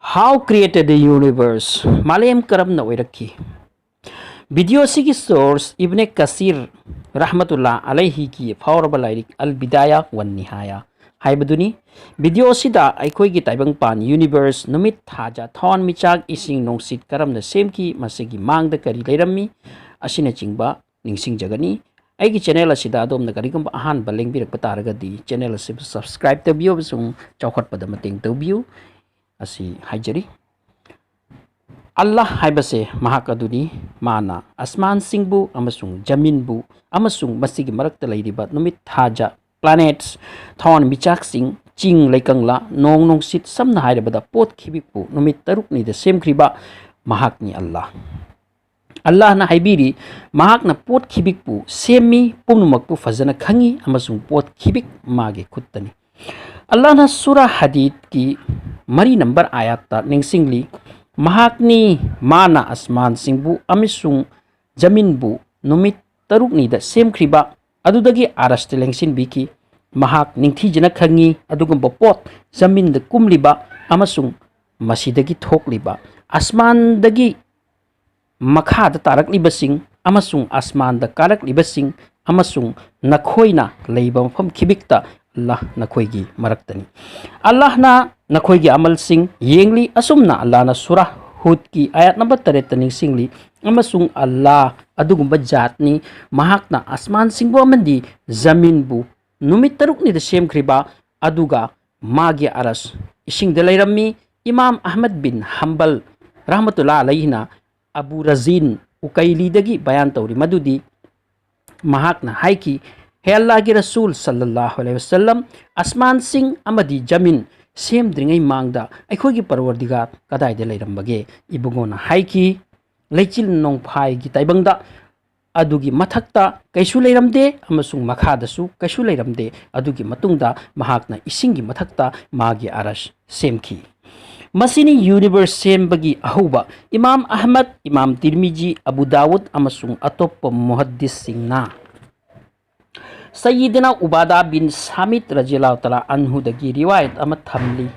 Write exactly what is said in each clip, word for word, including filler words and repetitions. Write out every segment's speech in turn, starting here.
How created the universe? ꯃꯥꯂꯦꯝ ꯀꯔꯝꯅ ꯑꯣꯏꯔꯛꯈꯤ? ꯚꯤꯗꯤꯑꯣ ꯑꯁꯤꯒꯤ source Ibn Kathir ꯔꯍꯃꯇꯨꯜꯂꯥ ꯑꯂꯩꯍꯤꯒꯤ ꯐꯥꯎꯔꯕ ꯂꯥꯏꯔꯤꯛ ꯑꯜ ꯕꯤꯗꯥꯌꯥ ꯋꯟ ꯅꯤꯍꯥꯌꯥ ꯍꯥꯏꯕꯗꯨꯅꯤ꯫ ꯚꯤꯗꯤꯑꯣ ꯑꯁꯤꯗ ꯑꯩꯈꯣꯏꯒꯤ ꯇꯥꯏꯕꯪꯄꯥꯟ, universe, ꯅꯨꯃꯤꯠ, ꯊꯥꯖ, ꯊꯋꯥꯟꯃꯤꯆꯥꯛ, ꯏꯁꯤꯡ, ꯅꯨꯡꯁꯤꯠ ꯀꯔꯝꯅ ꯁꯦꯝꯈꯤ, ꯃꯁꯤꯒꯤ ꯃꯥꯡꯗ ꯀꯔꯤ ꯂꯩꯔꯝꯃꯤ, ꯑꯁꯤꯅꯆꯤꯡꯕ ꯅꯤꯡꯁꯤꯡꯖꯒꯅꯤ꯫ ꯑꯩꯒꯤ channel ꯑꯁꯤꯗ ꯑꯗꯣꯝꯅ ꯀꯔꯤꯒꯨꯝꯕ ꯑꯍꯥꯟꯕ ꯂꯦꯡꯕꯤꯔꯛꯄ ꯇꯥꯔꯒꯗꯤ channel ꯑꯁꯤꯕꯨ subscribe ꯇꯧꯕꯤꯌꯨ ꯑꯃꯁꯨꯡ ꯆꯥꯎꯈꯠꯄꯗ ꯃꯇꯦꯡ ꯇꯧꯕꯤꯌꯨ꯫ ꯑꯁꯤ ꯍꯥꯏꯖꯔꯤ꯫ ꯑꯜꯂꯥꯍ ꯍꯥꯏꯕꯁꯦ ꯃꯍꯥꯛ ꯑꯗꯨꯅꯤ꯫ ꯃꯥꯅ ꯑꯁꯃꯥꯟꯁꯤꯡꯕꯨ ꯑꯃꯁꯨꯡ ꯖꯃꯤꯟꯕꯨ ꯑꯃꯁꯨꯡ ꯃꯁꯤꯒꯤ ꯃꯔꯛꯇ ꯂꯩꯔꯤꯕ ꯅꯨꯃꯤꯠ, ꯊꯥꯖ, planets, ꯊꯋꯥꯟꯃꯤꯆꯥꯛꯁꯤꯡ, ꯆꯤꯡ ꯂꯩꯀꯪꯂꯥ, ꯅꯣꯡ ꯅꯨꯡꯁꯤꯠ, ꯁꯝꯅ ꯍꯥꯏꯔꯕꯗ ꯄꯣꯠ ꯈꯤꯕꯤꯛꯄꯨ ꯅꯨꯃꯤꯠ ꯇꯔꯨꯛꯅꯤꯗ ꯁꯦꯝꯈ꯭ꯔꯤꯕ ꯃꯍꯥꯛꯅꯤ ꯑꯜꯂꯥꯍ꯫ ꯑꯜꯂꯥꯍꯅ ꯍꯥꯏꯕꯤꯔꯤ, ꯃꯍꯥꯛꯅ ꯄꯣꯠ ꯈꯤꯕꯤꯛꯄꯨ ꯁꯦꯝꯃꯤ, ꯄꯨꯝꯅꯃꯛꯄꯨ ꯐꯖꯅ ꯈꯪꯉꯤ ꯑꯃꯁꯨꯡ ꯄꯣꯠ ꯈꯤꯕꯤꯛ ꯃꯥꯒꯤ ꯈꯨꯠꯇꯅꯤ꯫ ꯑꯜꯂꯥꯍꯅ ꯁꯨꯔꯥ ꯍꯗꯤꯗꯀꯤ ꯃꯔꯤ ꯅꯝꯕꯔ ꯑꯥꯌꯥꯠꯇ ꯅꯤꯡꯁꯤꯡꯂꯤ, ꯃꯍꯥꯛꯅꯤ, ꯃꯥꯅ ꯑꯁꯃꯥꯟꯁꯤꯡꯕꯨ ꯑꯃꯁꯨꯡ ꯖꯃꯤꯟꯕꯨ ꯅꯨꯃꯤꯠ ꯇꯔꯨꯛꯅꯤꯗ ꯁꯦꯝꯈ꯭ꯔꯤꯕ, ꯑꯗꯨꯗꯒꯤ ꯑꯥꯔꯁꯇ ꯂꯦꯡꯁꯤꯟꯕꯤꯈꯤ꯫ ꯃꯍꯥꯛ ꯅꯤꯡꯊꯤꯖꯅ ꯈꯪꯉꯤ ꯑꯗꯨꯒꯨꯝꯕ ꯄꯣꯠ, ꯖꯃꯤꯟꯗ ꯀꯨꯝꯂꯤꯕ ꯑꯃꯁꯨꯡ ꯃꯁꯤꯗꯒꯤ ꯊꯣꯛꯂꯤꯕ, ꯑꯁꯃꯥꯟꯗꯒꯤ ꯃꯈꯥꯗ ꯇꯥꯔꯛꯂꯤꯕꯁꯤꯡ ꯑꯃꯁꯨꯡ ꯑꯁꯃꯥꯟꯗ ꯀꯥꯔꯛꯂꯤꯕꯁꯤꯡ ꯑꯃꯁꯨꯡ ꯅꯈꯣꯏꯅ ꯂꯩꯕ ꯃꯐꯝ ꯈꯤꯕꯤꯛꯇ ꯑꯜꯂꯥꯍ ꯅꯈꯣꯏꯒꯤ ꯃꯔꯛꯇꯅꯤ꯫ ꯑꯜꯂꯥꯍꯅ ꯅꯈꯣꯏꯒꯤ ꯑꯃꯜꯁꯤꯡ ꯌꯦꯡꯂꯤ꯫ ꯑꯁꯨꯝꯅ ꯑꯜꯂꯥꯍꯅ ꯁꯨꯔꯥ ꯍꯨꯗꯀꯤ ꯑꯥꯌꯥꯠ ꯅꯝꯕꯔ ꯇꯔꯦꯠꯇ ꯅꯤꯡꯁꯤꯡꯂꯤ, ꯑꯃꯁꯨꯡ ꯑꯜꯂꯥꯍ ꯑꯗꯨꯒꯨꯝꯕ ꯖꯥꯠꯅꯤ, ꯃꯍꯥꯛꯅ ꯑꯁꯃꯥꯟꯁꯤꯡꯕꯨ ꯑꯃꯗꯤ ꯖꯃꯤꯟꯕꯨ ꯅꯨꯃꯤꯠ ꯇꯔꯨꯛꯅꯤꯗ ꯁꯦꯝꯈ꯭ꯔꯤꯕ, ꯑꯗꯨꯒ ꯃꯥꯒꯤ ꯑꯔꯁ ꯏꯁꯤꯡꯗ ꯂꯩꯔꯝꯃꯤ꯫ ꯏꯃꯥꯝ ꯑꯍꯃꯗ ꯕꯤꯟ ꯍꯝꯕꯜ ꯔꯍꯃꯇꯨꯜꯂꯥ ꯑꯂꯩꯍꯤꯅ ꯑꯕꯨ ꯔꯖꯤꯟ ꯎꯀꯩꯂꯤꯗꯒꯤ ꯕꯌꯥꯟ ꯇꯧꯔꯤ ꯃꯗꯨꯗꯤ ꯃꯍꯥꯛꯅ ꯍꯥꯏꯈꯤ, ꯍꯦ ꯑꯜꯂꯥꯍꯒꯤ ꯔꯁꯨꯜ ꯁꯜꯂꯜꯂꯥꯍꯨ ꯑꯂꯩꯍꯤ ꯋꯁꯜꯂꯝ, ꯑꯁꯃꯥꯟꯁꯤꯡ ꯑꯃꯗꯤ ꯖꯃꯤꯟ ꯁꯦꯝꯗ꯭ꯔꯤꯉꯩ ꯃꯥꯡꯗ ꯑꯩꯈꯣꯏꯒꯤ ꯄꯔꯋꯔꯗꯤꯒꯥꯔ ꯀꯗꯥꯏꯗ ꯂꯩꯔꯝꯕꯒꯦ? ꯏꯕꯨꯡꯉꯣꯅ ꯍꯥꯏꯈꯤ, ꯂꯩꯆꯤꯜ ꯅꯣꯡꯐꯥꯏꯒꯤ ꯇꯥꯏꯕꯪꯗ ꯑꯗꯨꯒꯤ ꯃꯊꯛꯇ ꯀꯩꯁꯨ ꯂꯩꯔꯝꯗꯦ ꯑꯃꯁꯨꯡ ꯃꯈꯥꯗꯁꯨ ꯀꯩꯁꯨ ꯂꯩꯔꯝꯗꯦ꯫ ꯑꯗꯨꯒꯤ ꯃꯇꯨꯡꯗ ꯃꯍꯥꯛꯅ ꯏꯁꯤꯡꯒꯤ ꯃꯊꯛꯇ ꯃꯥꯒꯤ ꯑꯔꯁ ꯁꯦꯝꯈꯤ꯫ ꯃꯁꯤꯅꯤ universe ꯁꯦꯝꯕꯒꯤ ꯑꯍꯧꯕ꯫ ꯏꯃꯥꯝ ꯑꯍꯃꯗ, ꯏꯃꯥꯝ ꯇꯤꯔꯃꯤꯖꯤ, ꯑꯕꯨ ꯗꯥꯎꯗ ꯑꯃꯁꯨꯡ ꯑꯇꯣꯞꯄ ꯃꯨꯍꯗꯤꯁꯁꯤꯡꯅ ꯁꯌꯤꯗꯅ ꯎꯕꯥꯗꯥ ꯕꯤꯟ ꯁꯥꯃꯤꯠ ꯔꯖꯤꯌꯜꯂꯥꯍꯨ ꯇꯥꯂꯥ ꯑꯟꯍꯨꯗꯒꯤ ꯔꯤꯋꯥꯌꯠ ꯑꯃ ꯊꯝꯂꯤ꯫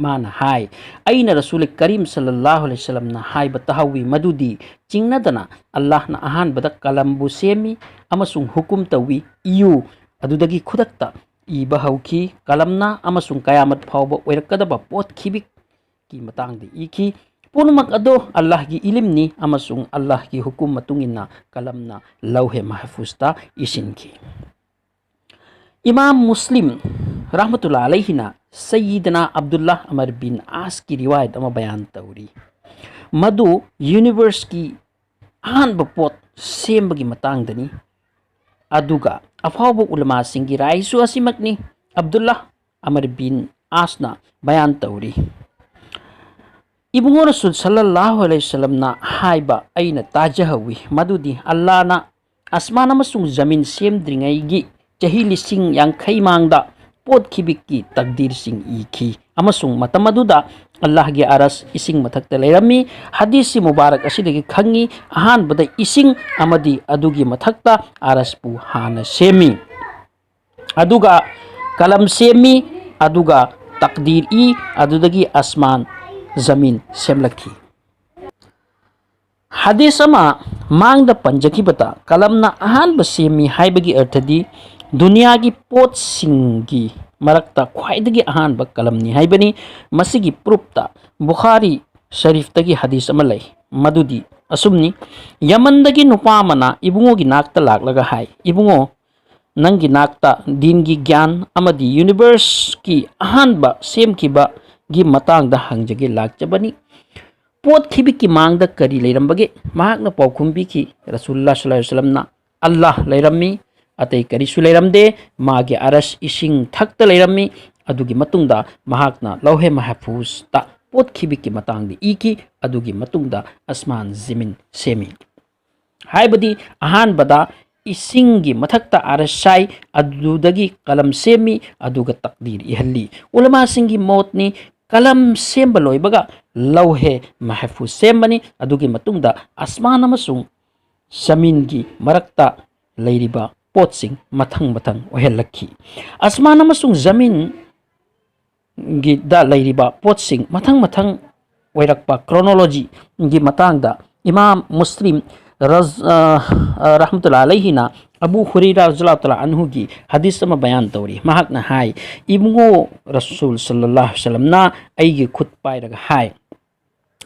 ꯃꯥꯅ ꯍꯥꯏ, ꯑꯩꯅ ꯔꯁꯨꯜ ꯀꯔꯤꯝ ꯁꯜꯂꯜꯂꯥꯍꯨ ꯑꯂꯩꯍꯤ ꯋꯁꯜꯂꯝꯅ ꯍꯥꯏꯕ ꯇꯥꯍꯧꯏ, ꯃꯗꯨꯗꯤ ꯆꯤꯡꯅꯗꯅ ꯑꯜꯂꯥꯍꯅ ꯑꯍꯥꯟꯕꯗ ꯀꯂꯝꯕꯨ ꯁꯦꯝꯃꯤ ꯑꯃꯁꯨꯡ ꯍꯨꯀꯨꯝ ꯇꯧꯏ, "ꯏꯌꯨ"꯫ ꯑꯗꯨꯗꯒꯤ ꯈꯨꯗꯛꯇ ꯏꯕ ꯍꯧꯈꯤ꯫ ꯀꯂꯝꯅ ꯑꯃꯁꯨꯡ ꯀꯌꯥꯃꯠ ꯐꯥꯎꯕ ꯑꯣꯏꯔꯛꯀꯗꯕ ꯄꯣꯠ ꯈꯤꯕꯤꯛꯀꯤ ꯃꯇꯥꯡꯗ ꯏꯈꯤ꯫ ꯄꯨꯝꯅꯃꯛ ꯑꯗꯣ ꯑꯜꯂꯥꯍꯒꯤ ꯏꯂꯤꯝꯅꯤ ꯑꯃꯁꯨꯡ ꯑꯜꯂꯥꯍꯒꯤ ꯍꯨꯀꯨꯝ ꯃꯇꯨꯡ ꯏꯟꯅ ꯀꯂꯝꯅ ꯂꯧꯍꯦ ꯃꯍꯐꯨꯖꯇ ꯏꯁꯤꯟꯈꯤ꯫ ꯏꯃꯥꯝ ꯃꯨꯁꯂꯤꯝ ꯔꯍꯃꯇꯨꯜꯂꯥ ꯑꯂꯩꯍꯤꯅ ꯁꯌꯤꯗꯅꯥ ꯑꯕꯗꯨꯜꯂꯥ ꯑꯃꯔ ꯕꯤꯟ ꯑꯥꯁꯀꯤ ꯔꯤꯋꯥꯌꯠ ꯑꯃ ꯕꯌꯥꯟ ꯇꯧꯔꯤ꯫ ꯃꯗꯨ ꯌꯨꯅꯤꯚꯔꯁꯀꯤ ꯑꯍꯥꯟꯕ ꯄꯣꯠ ꯁꯦꯝꯕꯒꯤ ꯃꯇꯥꯡꯗꯅꯤ꯫ ꯑꯗꯨꯒ ꯑꯐꯥꯎꯕ ꯎꯂꯃꯥꯁꯤꯡꯒꯤ ꯔꯥꯏꯁꯨ ꯑꯁꯤꯃꯛꯅꯤ꯫ ꯑꯕꯗꯨꯜꯂꯥ ꯑꯃꯔ ꯕꯤꯟ ꯑꯥꯁꯅ ꯕꯌꯥꯟ ꯇꯧꯔꯤ, ꯏꯕꯨꯡꯉꯣ ꯔꯁꯨꯜ ꯁꯜꯂꯜꯂꯥꯍꯨ ꯑꯂꯩꯍꯤ ꯋꯁꯜꯂꯝꯅ ꯍꯥꯏꯕ ꯑꯩꯅ ꯇꯥꯖꯍꯧꯏ, ꯃꯗꯨꯗꯤ ꯑꯜꯂꯥꯅ ꯑꯁꯃꯥꯟ ꯑꯃꯁꯨꯡ ꯖꯃꯤꯟ ꯁꯦꯝꯗ꯭ꯔꯤꯉꯩꯒꯤ ꯆꯍꯤ ꯂꯤꯁꯤꯡ ꯌꯥꯡꯈꯩ ꯃꯥꯡꯗ ꯄꯣꯠ ꯈꯤꯕꯤꯛꯀꯤ ꯇꯛꯗꯤꯔꯁꯤꯡ ꯏꯈꯤ ꯑꯃꯁꯨꯡ ꯃꯇꯝ ꯑꯗꯨꯗ ꯑꯜꯂꯥꯍꯒꯤ ꯑꯔꯁ ꯏꯁꯤꯡ ꯃꯊꯛꯇ ꯂꯩꯔꯝꯃꯤ꯫ ꯍꯗꯤꯁꯁꯤ ꯃꯨꯕꯥꯔꯛ ꯑꯁꯤꯗꯒꯤ ꯈꯪꯉꯤ, ꯑꯍꯥꯟꯕꯗ ꯏꯁꯤꯡ ꯑꯃꯗꯤ ꯑꯗꯨꯒꯤ ꯃꯊꯛꯇ ꯑꯔꯁꯄꯨ ꯍꯥꯟꯅ ꯁꯦꯝꯃꯤ, ꯑꯗꯨꯒ ꯀꯂꯝ ꯁꯦꯝꯃꯤ, ꯑꯗꯨꯒ ꯇꯛꯗꯤꯔ ꯏ, ꯑꯗꯨꯗꯒꯤ ꯑꯁꯃꯥꯟ ꯖꯃꯤꯟ ꯁꯦꯝꯂꯛꯈꯤ꯫ ꯍꯗꯤꯁ ꯑꯃ ꯃꯥꯡꯗ ꯄꯟꯖꯈꯤꯕꯗ ꯀꯂꯝꯅ ꯑꯍꯥꯟꯕ ꯁꯦꯝꯃꯤ ꯍꯥꯏꯕꯒꯤ ꯑꯔꯊꯗꯤ ꯗꯨꯅꯤꯌꯥꯒꯤ ꯄꯣꯠꯁꯤꯡꯒꯤ ꯃꯔꯛꯇ ꯈ꯭ꯋꯥꯏꯗꯒꯤ ꯑꯍꯥꯟꯕ ꯀꯂꯝꯅꯤ ꯍꯥꯏꯕꯅꯤ꯫ ꯃꯁꯤꯒꯤ ꯄ꯭ꯔꯨꯞꯇ ꯕꯨꯈꯥꯔꯤ ꯁꯔꯤꯐꯇꯒꯤ ꯍꯗꯤꯁ ꯑꯃ ꯂꯩ, ꯃꯗꯨꯗꯤ ꯑꯁꯨꯝꯅꯤ, ꯌꯃꯟꯗꯒꯤ ꯅꯨꯄꯥ ꯑꯃꯅ ꯏꯕꯨꯡꯉꯣꯒꯤ ꯅꯥꯛꯇ ꯂꯥꯛꯂꯒ ꯍꯥꯏ, "ꯏꯕꯨꯡꯉꯣ, ꯅꯪꯒꯤ ꯅꯥꯛꯇ ꯗꯤꯟꯒꯤ ꯒ꯭ꯌꯥꯟ ꯑꯃꯗꯤ ꯌꯨꯅꯤꯚꯔꯁꯀꯤ ꯑꯍꯥꯟꯕ ꯁꯦꯝꯈꯤꯕꯒꯤ ꯃꯇꯥꯡꯗ ꯍꯪꯖꯒꯦ ꯂꯥꯛꯆꯕꯅꯤ꯫ ꯄꯣꯠ ꯈꯤꯕꯤꯛꯀꯤ ꯃꯥꯡꯗ ꯀꯔꯤ ꯂꯩꯔꯝꯕꯒꯦ?" ꯃꯍꯥꯛꯅ ꯄꯥꯎꯈꯨꯝ ꯄꯤꯈꯤ, "ꯔꯁꯨꯜꯂꯥ ꯁꯜꯂꯥꯍꯨ ꯑꯂꯩꯍꯤ ꯋꯁꯜꯂꯝꯅ, ꯑꯜꯂꯥꯍ ꯂꯩꯔꯝꯃꯤ, ꯑꯇꯩ ꯀꯔꯤꯁꯨ ꯂꯩꯔꯝꯗꯦ, ꯃꯥꯒꯤ ꯑꯔꯁ ꯏꯁꯤꯡ ꯊꯛꯇ ꯂꯩꯔꯝꯃꯤ"꯫ ꯑꯗꯨꯒꯤ ꯃꯇꯨꯡꯗ ꯃꯍꯥꯛꯅ ꯂꯧꯍꯦ ꯃꯍꯐꯨꯖꯇ ꯄꯣꯠ ꯈꯤꯕꯤꯛꯀꯤ ꯃꯇꯥꯡꯗ ꯏꯈꯤ꯫ ꯑꯗꯨꯒꯤ ꯃꯇꯨꯡꯗ ꯑꯁꯃꯥꯟ ꯖꯃꯤꯟ ꯁꯦꯝꯃꯤ꯫ ꯍꯥꯏꯕꯗꯤ ꯑꯍꯥꯟꯕꯗ ꯏꯁꯤꯡꯒꯤ ꯃꯊꯛꯇ ꯑꯔꯁ ꯁꯥꯏ, ꯑꯗꯨꯗꯒꯤ ꯀꯂꯝ ꯁꯦꯝꯃꯤ, ꯑꯗꯨꯒ ꯇꯛꯗꯤꯔ ꯏꯍꯜꯂꯤ꯫ ꯎꯂꯃꯥꯁꯤꯡꯒꯤ ꯃꯣꯠꯅꯤ, ꯀꯂꯝ ꯁꯦꯝꯕ ꯂꯣꯏꯕꯒ ꯂꯧꯍꯦ ꯃꯍꯐꯨꯖ ꯁꯦꯝꯕꯅꯤ, ꯑꯗꯨꯒꯤ ꯃꯇꯨꯡꯗ ꯑꯁꯃꯥꯟ ꯑꯃꯁꯨꯡ ꯖꯃꯤꯟꯒꯤ ꯃꯔꯛꯇ ꯂꯩꯔꯤꯕ ꯄꯣꯠꯁꯤꯡ ꯃꯊꯪ ꯃꯊꯪ ꯑꯣꯏꯍꯜꯂꯛꯈꯤ꯫ ꯑꯁꯃꯥꯟ ꯑꯃꯁꯨꯡ ꯖꯃꯤꯟ ꯒꯤꯗ ꯂꯩꯔꯤꯕ ꯄꯣꯠꯁꯤꯡ ꯃꯊꯪ ꯃꯊꯪ ꯑꯣꯏꯔꯛꯄ ꯀ꯭ꯔꯣꯅꯣꯂꯣꯖꯤꯒꯤ ꯃꯇꯥꯡꯗ ꯏꯃꯥꯝ ꯃꯨꯁꯂꯤꯝ ꯔꯖ-, ꯑ, ꯑ, ꯔꯍꯃꯇꯨꯜꯂꯥ ꯑꯂꯩꯍꯤꯅ ꯑꯕꯨ ꯍꯨꯔꯩꯔꯥ ꯔꯖꯤꯌꯜꯂꯥꯍꯨ ꯇꯥꯂꯥ ꯑꯟꯍꯨꯒꯤ ꯍꯗꯤꯁ ꯑꯃ ꯕꯌꯥꯟ ꯇꯧꯔꯤ꯫ ꯃꯍꯥꯛꯅ ꯍꯥꯏ, "ꯏꯕꯨꯡꯉꯣ ꯔꯁꯨꯜ ꯁꯜꯂꯜꯂꯥꯍꯨ ꯑꯂꯩꯍꯤ ꯋꯁꯜꯂꯝꯅ ꯑꯩꯒꯤ ꯈꯨꯠ ꯄꯥꯏꯔꯒ ꯍꯥꯏ,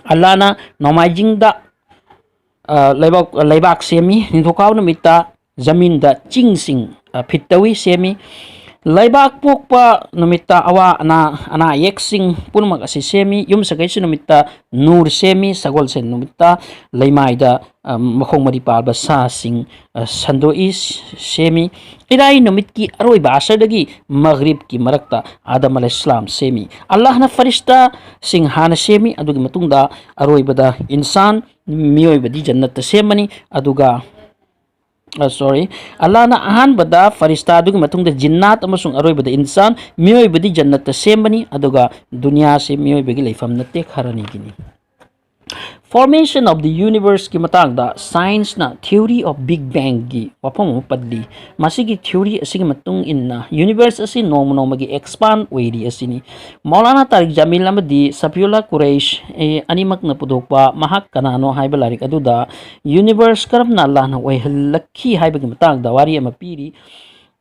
ꯑꯜꯂꯥꯍꯅ ꯅꯣꯡꯃꯥꯏꯖꯤꯡꯗ, ꯑ, ꯂꯩꯕꯥꯛ, ꯂꯩꯕꯥꯛ ꯁꯦꯝꯃꯤ, ꯅꯤꯡꯊꯧꯀꯥꯕ ꯅꯨꯃꯤꯠꯇ ꯖꯃꯤꯟꯗ ꯆꯤꯡꯁꯤꯡ, ꯑ, ꯐꯤꯠ ꯇꯧꯏ, ꯁꯦꯝꯃꯤ, ꯂꯩꯕꯥꯛ ꯄꯣꯛꯄ ꯅꯨꯃꯤꯠꯇ ꯑꯋꯥ ꯑꯅꯥ, ꯑꯅꯥ ꯑꯌꯦꯛꯁꯤꯡ ꯄꯨꯝꯅꯃꯛ ꯑꯁꯤ ꯁꯦꯝꯃꯤ, ꯌꯨꯝꯁꯀꯩꯁ ꯅꯨꯃꯤꯠꯇ ꯅꯨꯔ ꯁꯦꯝꯃꯤ, ꯁꯒꯣꯜꯁꯦꯟ ꯅꯨꯃꯤꯠꯇ ꯂꯩꯃꯥꯏꯗ, ꯑ, ꯃꯈꯣꯡ ꯃꯔꯤ ꯄꯥꯟꯕ ꯁꯥꯁꯤꯡ, ꯑ, ꯁꯟꯗꯣꯛꯏ, ꯁꯦꯝꯃꯤ꯫ ꯏꯔꯥꯏ ꯅꯨꯃꯤꯠꯀꯤ ꯑꯔꯣꯏꯕ ꯑꯁꯔꯗꯒꯤ ꯃꯒ꯭ꯔꯤꯕꯀꯤ ꯃꯔꯛꯇ ꯑꯥꯗꯝ ꯑꯂꯩꯍꯤꯁꯂꯥꯝ ꯁꯦꯝꯃꯤ꯫ ꯑꯜꯂꯥꯍꯅ ꯐꯔꯤꯁꯇꯥꯁꯤꯡ ꯍꯥꯟꯅ ꯁꯦꯝꯃꯤ, ꯑꯗꯨꯒꯤ ꯃꯇꯨꯡꯗ ꯑꯔꯣꯏꯕꯗ ꯏꯟꯁꯥꯟ, ꯃꯤꯑꯣꯏꯕꯗꯤ ꯖꯟꯅꯠꯇ ꯁꯦꯝꯕꯅꯤ, ꯑꯗꯨꯒ, ꯑ, sorry, ꯑꯜꯂꯥꯍꯅ ꯑꯍꯥꯟꯕꯗ ꯐꯔꯤꯁꯇꯥ, ꯑꯗꯨꯒꯤ ꯃꯇꯨꯡꯗ ꯖꯤꯟꯅꯥꯠ ꯑꯃꯁꯨꯡ ꯑꯔꯣꯏꯕꯗ ꯏꯟꯁꯥꯟ, ꯃꯤꯑꯣꯏꯕꯗꯤ ꯖꯟꯅꯠꯇ ꯁꯦꯝꯕꯅꯤ, ꯑꯗꯨꯒ ꯗꯨꯅꯤꯌꯥꯁꯤ ꯃꯤꯑꯣꯏꯕꯒꯤ ꯂꯩꯐꯝ ꯅꯠꯇꯦ, ꯈꯔꯅꯤꯒꯤꯅꯤ꯫" Formation of the Universeꯀꯤ ꯃꯇꯥꯡꯗ scienceꯅ theory of Big Bangꯒꯤ ꯋꯥꯐꯝ ꯑꯃ ꯄꯜꯂꯤ꯫ ꯃꯁꯤꯒꯤ theory ꯑꯁꯤꯒꯤ ꯃꯇꯨꯡ ꯏꯟꯅ universe ꯑꯁꯤ ꯅꯣꯡꯃ ꯅꯣꯡꯃꯒꯤ expand ꯑꯣꯏꯔꯤ ꯑꯁꯤꯅꯤ꯫ ꯃꯧꯂꯥꯅꯥ ꯇꯥꯔꯤꯛ ꯖꯃꯤꯜ ꯑꯃꯗꯤ ꯁꯐꯤꯎꯜꯂꯥ ꯀꯨꯔꯩꯁ, ꯑꯦ, ꯑꯅꯤꯃꯛꯅ ꯄꯨꯊꯣꯛꯄ "ꯃꯍꯥꯛ ꯀꯅꯥꯅꯣ" ꯍꯥꯏꯕ ꯂꯥꯏꯔꯤꯛ ꯑꯗꯨꯗ universe ꯀꯔꯝꯅ ꯑꯜꯂꯥꯍꯅ ꯑꯣꯏꯍꯜꯂꯛꯈꯤ ꯍꯥꯏꯕꯒꯤ ꯃꯇꯥꯡꯗ ꯋꯥꯔꯤ ꯑꯃ ꯄꯤꯔꯤ꯫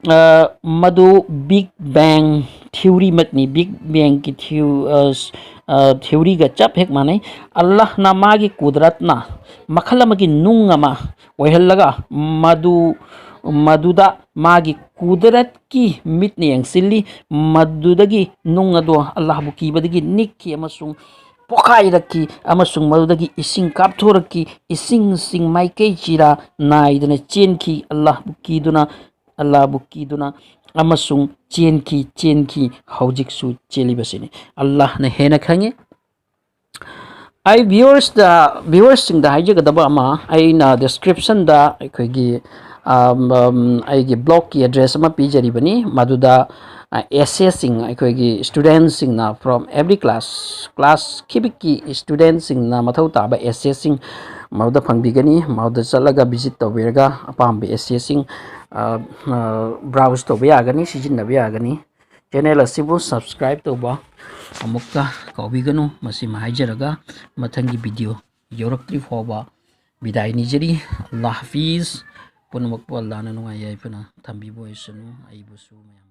ꯑ, ꯃꯗꯨ Big Bang theoryꯃꯛꯅꯤ꯫ Big Bangꯒꯤ theo-, ꯑ, ꯁ-, ꯑ, theoryꯒ ꯆꯞ ꯍꯦꯛ ꯃꯥꯟꯅꯩ꯫ ꯑꯜꯂꯥꯍꯅ ꯃꯥꯒꯤ ꯀꯨꯗꯔꯠꯅ ꯃꯈꯜ ꯑꯃꯒꯤ ꯅꯨꯡ ꯑꯃ ꯑꯣꯏꯍꯜꯂꯒ ꯃꯗꯨ, ꯃꯗꯨꯗ ꯃꯥꯒꯤ ꯀꯨꯗꯔꯠꯀꯤ ꯃꯤꯠꯅ ꯌꯦꯡꯁꯤꯜꯂꯤ꯫ ꯃꯗꯨꯗꯒꯤ ꯅꯨꯡ ꯑꯗꯨ ꯑꯜꯂꯥꯍꯕꯨ ꯀꯤꯕꯗꯒꯤ ꯅꯤꯛꯈꯤ ꯑꯃꯁꯨꯡ ꯄꯣꯈꯥꯏꯔꯛꯈꯤ, ꯑꯃꯁꯨꯡ ꯃꯗꯨꯗꯒꯤ ꯏꯁꯤꯡ ꯀꯥꯞꯊꯣꯔꯛꯈꯤ꯫ ꯏꯁꯤꯡꯁꯤꯡ ꯃꯥꯏꯀꯩ ꯆꯤꯔꯥ ꯅꯥꯏꯗꯅ ꯆꯦꯟꯈꯤ꯫ ꯑꯜꯂꯥꯍꯕꯨ ꯀꯤꯗꯨꯅ, ꯑꯜꯂꯥꯍꯕꯨ ꯀꯤꯗꯨꯅ ꯑꯃꯁꯨꯡ ꯆꯦꯟꯈꯤ, ꯆꯦꯟꯈꯤ, ꯍꯧꯖꯤꯛꯁꯨ ꯆꯦꯜꯂꯤꯕꯁꯤꯅꯤ꯫ ꯑꯜꯂꯥꯍꯅ ꯍꯦꯟꯅ ꯈꯪꯉꯤ꯫ ꯑꯩ viewersꯇ, viewersꯁꯤꯡꯗ ꯍꯥꯏꯖꯒꯗꯕ ꯑꯃ, ꯑꯩꯅ descriptionꯗ ꯑꯩꯈꯣꯏꯒꯤ, ꯑꯝ, ꯑꯝ, ꯑꯩꯒꯤ blogꯀꯤ address ꯑꯃ ꯄꯤꯖꯔꯤꯕꯅꯤ꯫ ꯃꯗꯨꯗ, ꯑ, essayꯁꯤꯡ, ꯑꯩꯈꯣꯏꯒꯤ studentꯁꯤꯡꯅ from every class, class ꯈꯨꯗꯤꯡꯃꯛꯀꯤ studentꯁꯤꯡꯅ ꯃꯊꯧ ꯇꯥꯕ essayꯁꯤꯡ ꯃꯗꯨꯗ ꯐꯪꯕꯤꯒꯅꯤ꯫ ꯃꯗꯨꯗ ꯆꯠꯂꯒ visit ꯇꯧꯕꯤꯔꯒ ꯑꯄꯥꯝꯕ essayꯁꯤꯡ, ꯑ, ꯑ, browse ꯇꯧꯕ ꯌꯥꯒꯅꯤ, ꯁꯤꯖꯤꯟꯅꯕ ꯌꯥꯒꯅꯤ꯫ Channel ꯑꯁꯤꯕꯨ subscribe ꯇꯧꯕ ꯑꯃꯨꯛꯇ ꯀꯥꯎꯕꯤꯒꯅꯨ꯫ ꯃꯁꯤꯃ ꯍꯥꯏꯖꯔꯒ ꯃꯊꯪꯒꯤ video ꯌꯧꯔꯛꯇ꯭ꯔꯤ ꯐꯥꯎꯕ ꯕꯤꯗꯥꯏ ꯅꯤꯖꯔꯤ꯫ ꯑꯜꯂꯥꯍ ꯍꯥꯐꯤꯖ꯫ ꯄꯨꯝꯅꯃꯛꯄꯨ ꯑꯜꯂꯥꯍꯅ ꯅꯨꯡꯉꯥꯏ ꯌꯥꯏꯐꯅ ꯊꯝꯕꯤꯕ ꯑꯣꯏꯁꯅꯨ꯫ ꯑꯩꯕꯨꯁꯨ ꯃꯌꯥꯝ